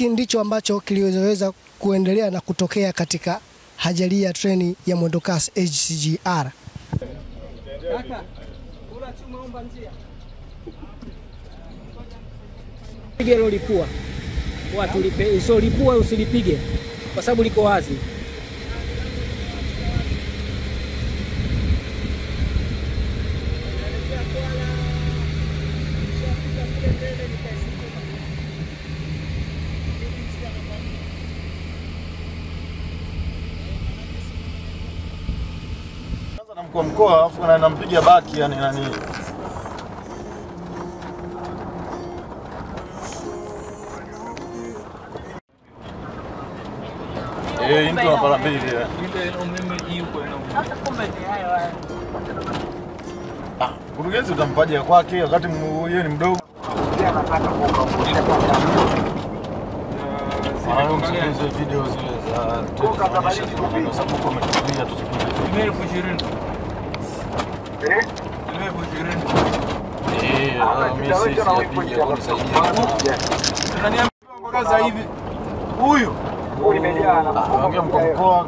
Hiki ndicho ambacho kiliweza kuendelea na kutokea katika ajali ya treni ya mwendokasi SGR. Pige lori pua. Watu lipe, so lipua usilipige kwa sababu liko wazi. Na mkuu wa mkoa alafu nampiga baki yani nani. Mtu anapala mbili. Mkurugenzi utampaje kwake wakati yeye ni mdogo? Hizo video zile za kwa sababu umetulia tusipige. 2020. 2020. Mimi sijapiga kwa kusaidia. Unaniambia mpaka sasa hivi huyu ongea mkuu mkoa.